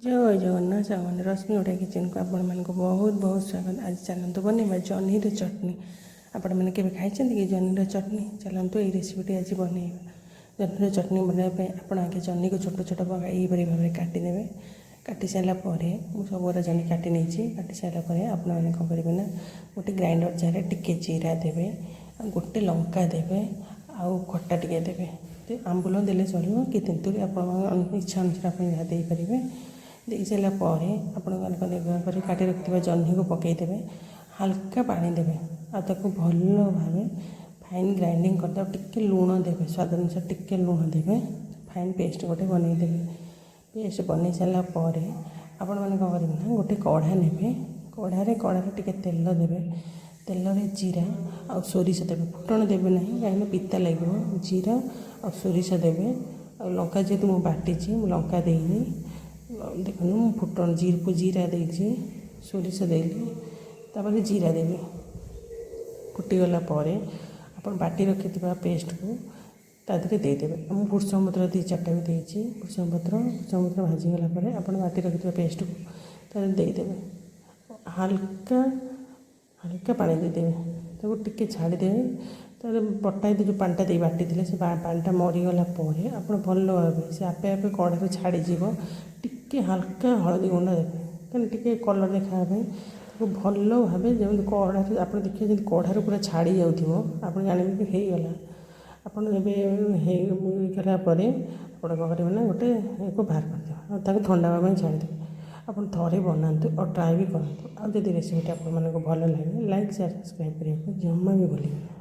ଜୟ ଜଗନ୍ନାଥ ସାଙ୍ଗମାନେ, ରଶ୍ମି ଓଡ଼ିଆ କିଚେନ୍କୁ ଆପଣମାନଙ୍କୁ ବହୁତ ବହୁତ ସ୍ୱାଗତ। ଆଜି ଚାଲନ୍ତୁ ବନେଇବା ଜହ୍ନିର ଚଟଣି। ଆପଣମାନେ କେବେ ଖାଇଛନ୍ତି କି ଜହ୍ନିର ଚଟଣି? ଚାଲନ୍ତୁ, ଏଇ ରେସିପିଟି ଆଜି ବନେଇବା। ଜହ୍ନିର ଚଟଣି ବନେଇବା ପାଇଁ ଆପଣ ଆଗେ ଜହ୍ନିକୁ ଛୋଟ ଛୋଟ ଏହିପରି ଭାବରେ କାଟିଦେବେ। କାଟି ସାରିଲା ପରେ, ମୁଁ ସବୁଗୁଡ଼ା ଜହ୍ନି କାଟି ନେଇଛି। କାଟି ସାରିଲା ପରେ ଆପଣମାନେ କ'ଣ କରିବେ ନା, ଗୋଟେ ଗ୍ରାଇଣ୍ଡର ଜାରରେ ଟିକେ ଜିରା ଦେବେ ଆଉ ଗୋଟେ ଲଙ୍କା ଦେବେ ଆଉ ଖଟା ଟିକେ ଦେବେ। ଆମ୍ବୁଲ ଦେଲେ ଚଳିବ କି ତେନ୍ତୁଳି, ଆପଣଙ୍କ ଇଚ୍ଛା ଅନୁସାରେ ଆପଣ ଯାହା ଦେଇପାରିବେ। ଦେଇସାରିଲା ପରେ ଆପଣ କ'ଣ କରିବେ ପରେ କାଟି ରଖିଥିବା ଜହ୍ନିକୁ ପକାଇଦେବେ, ହାଲକା ପାଣି ଦେବେ ଆଉ ତାକୁ ଭଲ ଭାବେ ଫାଇନ୍ ଗ୍ରାଇଣ୍ଡିଙ୍ଗ କରିଦେବେ। ଟିକେ ଲୁଣ ଦେବେ, ସ୍ୱାଦ ଅନୁସାରେ ଟିକେ ଲୁଣ ଦେବେ। ଫାଇନ୍ ପେଷ୍ଟ ଗୋଟେ ବନେଇଦେବେ। ପେଷ୍ଟ ବନେଇ ସାରିଲା ପରେ ଆପଣମାନେ କ'ଣ କରିବେ ନା, ଗୋଟେ କଢ଼ା ନେବେ। କଢ଼ାରେ ଟିକେ ତେଲ ଦେବେ। ତେଲରେ ଜିରା ଆଉ ସୋରିଷ ଦେବେ। ଫୁଟଣ ଦେବେ ନାହିଁ, କାହିଁକିନା ପିତା ଲାଗିବ। ଜିରା ଆଉ ସୋରିଷ ଦେବେ ଆଉ ଲଙ୍କା ଯେହେତୁ ମୁଁ ବାଟିଛି, ମୁଁ ଲଙ୍କା ଦେଇନି। ଦେଖନ୍ତୁ, ମୁଁ ଫୁଟଣ ଜିରା ଦେଇଛି, ସୋରିଷ ଦେଲି, ତାପରେ ଜିରା ଦେବି। ଫୁଟିଗଲା ପରେ ଆପଣ ବାଟି ରଖିଥିବା ପେଷ୍ଟକୁ ତା ଦେହରେ ଦେଇଦେବେ। ମୁଁ ଭୃସଙ୍ଗ ପତ୍ର ଦୁଇ ଚାରିଟା ବି ଦେଇଛି। ଭୃସଙ୍ଗ ପତ୍ର ଭାଜିଗଲା ପରେ ଆପଣ ବାଟି ରଖିଥିବା ପେଷ୍ଟକୁ ତା ଦେହରେ ଦେଇଦେବେ। ହାଲକା ହାଲକା ପାଣି ଦେଇଦେବେ। ତାକୁ ଟିକେ ଛାଡ଼ିଦେବେ। ତାପରେ ବଟା ହେଇକି ଯେଉଁ ପାଣିଟା ଦେଇ ବାଟିଥିଲେ, ସେ ପାଣିଟା ମରିଗଲା ପରେ ଆପଣ ଭଲ ଭାବେ ସେ ଆପେ ଆପେ କଢ଼ାରୁ ଛାଡ଼ିଯିବ। ଟିକେ ହାଲକା ହଳଦୀ ଗୁଣ୍ଡ ଦେବେ, କାରଣ ଟିକେ କଲର୍ ଦେଖାହେବା ପାଇଁ। ତାକୁ ଭଲ ଭାବେ ଯେମିତି କଢ଼ାରୁ ଆପଣ ଦେଖିବେ, ଯେମିତି କଢ଼ାରୁ ପୁରା ଛାଡ଼ି ଯାଉଥିବ, ଆପଣ ଜାଣିବେ କି ହେଇଗଲା। ଆପଣ ଏବେ ହେଇଗଲା ପରେ ଆପଣ କ'ଣ କରିବେ ନା, ଗୋଟେ ୟାକୁ ବାହାର କରିଦେବେ ଆଉ ତାକୁ ଥଣ୍ଡା ହେବା ପାଇଁ ଛାଡ଼ିଦେବେ। ଆପଣ ଥରେ ବନାନ୍ତୁ ଆଉ ଟ୍ରାଏ ବି କରନ୍ତୁ। ଆଉ ଯଦି ରେସିପିଟା ଆପଣମାନଙ୍କୁ ଭଲ ଲାଗେ, ଲାଇକ୍, ସେୟାର, ସବସ୍କ୍ରାଇବ୍ କରିବାକୁ ଜମା ବି ଭୁଲିବେନି।